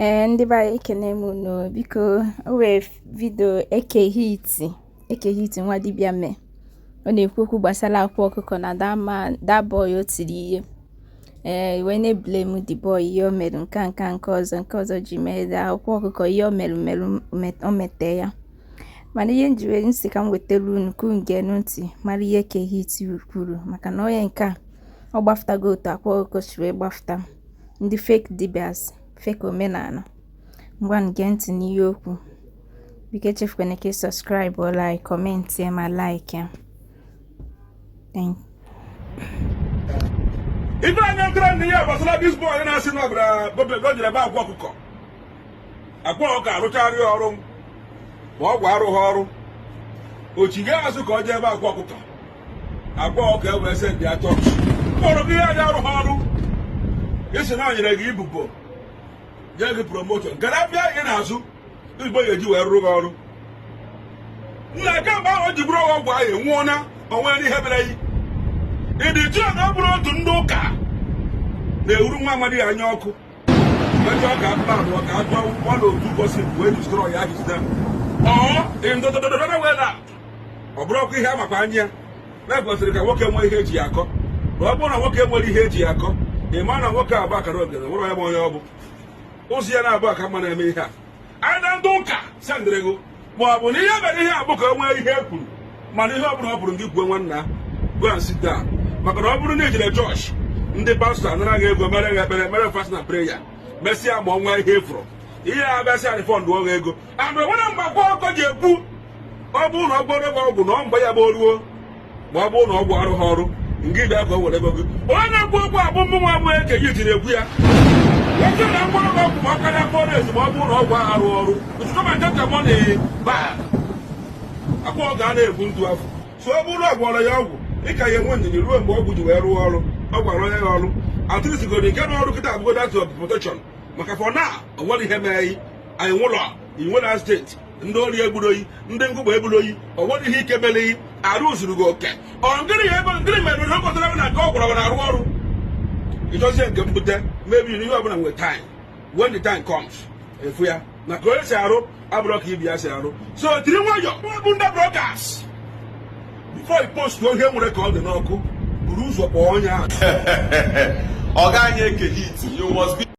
Ee, ndị be anyị, ekene m unu. Biko, o wee video Eke Hit, Eke Hit nwa dibịa mee, ọ na-ekwu okwu gbasara Akwa Ọkụkọ na that man, that boy o tiri ihe. Ee, wee na-eblame the boy, ihe o mere nke a, nke a, nke ọzọ, nke ọzọ ji mee Akwa Ọkụkọ ihe o mere mere o mete ya. Mana ihe nji wee nsị ka m wetara unu ka unu gee ntị mara ihe Eke Hit kwuru, maka na onye nke a ọ gbafutago otu Akwa Ọkụkọ si wee gbafuta ndị fake dibias, fake omenala. Ngwa, gee ntị n'ihe okwu. Biko, echefukwana ka ị subscribe, like, comment ma like ya. Thank Ife anya nkere ndị ihe gbasara this boy na-asị na ọbara o jere ebe Akwa Ọkụkọ, Akwa Ọkụkọ arụcharị ọrụ ma ọgwụ arụghị ọrụ, ochiga azụ ka ọ jee ebe Akwa Ọkụkọ, Akwa Ọkụkọ e wee sị ndị ya chọọchị kpọrọ gị ihe anya arụghị ọrụ. Isi na o nyere gị ibubo, nye gị promotion, gara bịa ihe n'azụ igbo ya eji wee rụrụ gị ọrụ. Nna, kemgbe ahụ o ji bụrụ ọgwụ ahụ enwụọna onwe n'ihe mere yi ịdị chi na ọ bụrụ otu ndị ụka na-ewuru nwa amadi ya anya ọkụ mejọ ka mmadụ ka atụọ one or two gossip wee destroy ya his name or in the way that ọ bụrụ ọkụ ihe amakwa anya ya na-ekwesịrị ka nwoke nwee ihe eji ya akọ. Na ọ bụrụ na nwoke nwere ihe eji ya akọ, ị ma na nwoke abụ akara ogene nwere onye bụ onye ọ bụ ụzọ ya na-abụ aka mma na-eme ihe a anya ndị ụka sendịrị gị, ma ọ bụ na ihe mere ihe abụ ka o nwee ihe e kwuru. Mana ihe ọ bụla ọ bụrụ gị kwuo, nwanna, go and sit down, maka na ọ bụrụ na ejire chọọchị, ndị pastọ anara gị ego, mere gị ekpere, mere fast na prayer, mesịa ma ọ nwee ihe efuru ihe a bịasịa refund ọgụ ego. And nwere mgbe Akwa Ọkụkọ ji ekwu, ọ bụrụ na ọ gwọrọ gị ọgwụ na ọ mgbe ya bụ ruo, ma ọ bụrụ na ọgwụ arụ ha ọrụ, ngị bịa ka o were ego gị. Onye na-ekwu okwu abụ mmụnwa abụ Eke Hit na-ekwu ya. Nwoke na mgbọrọ ọgwụ ma ọ karịa 4 days, ma ọ bụrụ na ọgwụ ahụ arụ ọrụ, come and take your money back. Akwa ọ ga na-ebu ntụ afọ so ọ bụrụ na ọ gwọrọ ya ọgwụ, ị ka ya enwe ndidi ruo mgbe ọgwụ ji wee rụọ ọrụ. Ọ gwara onye ya ọrụ atịrịsigoro nke na ọrụ kịta abụgo that of protection, maka for now o nwere ihe mee anyị nwụlọ inwere accident, ndị ori egburu oyi, ndị ngụgba egburu oyi, o nwere ihe ike mere yi arụ zuru gị oke. Ọ ngịrị ya ego ngịrị mere na ọ na nke ọ gwọrọ na-arụ ọrụ, ịchọzie nke mbute mebi ihe ọbụla nwere time. When the time comes, efu ya na ka onye si arụ abụrụ ka ibi ya si arụ. So jiri nwayọ bụ ndị bloggers, before i post ihe nwere ka ọ dị n'ọkụ, buru ụzọ kpọọ onye ahụ. Oga anyị Eke Hit, you must be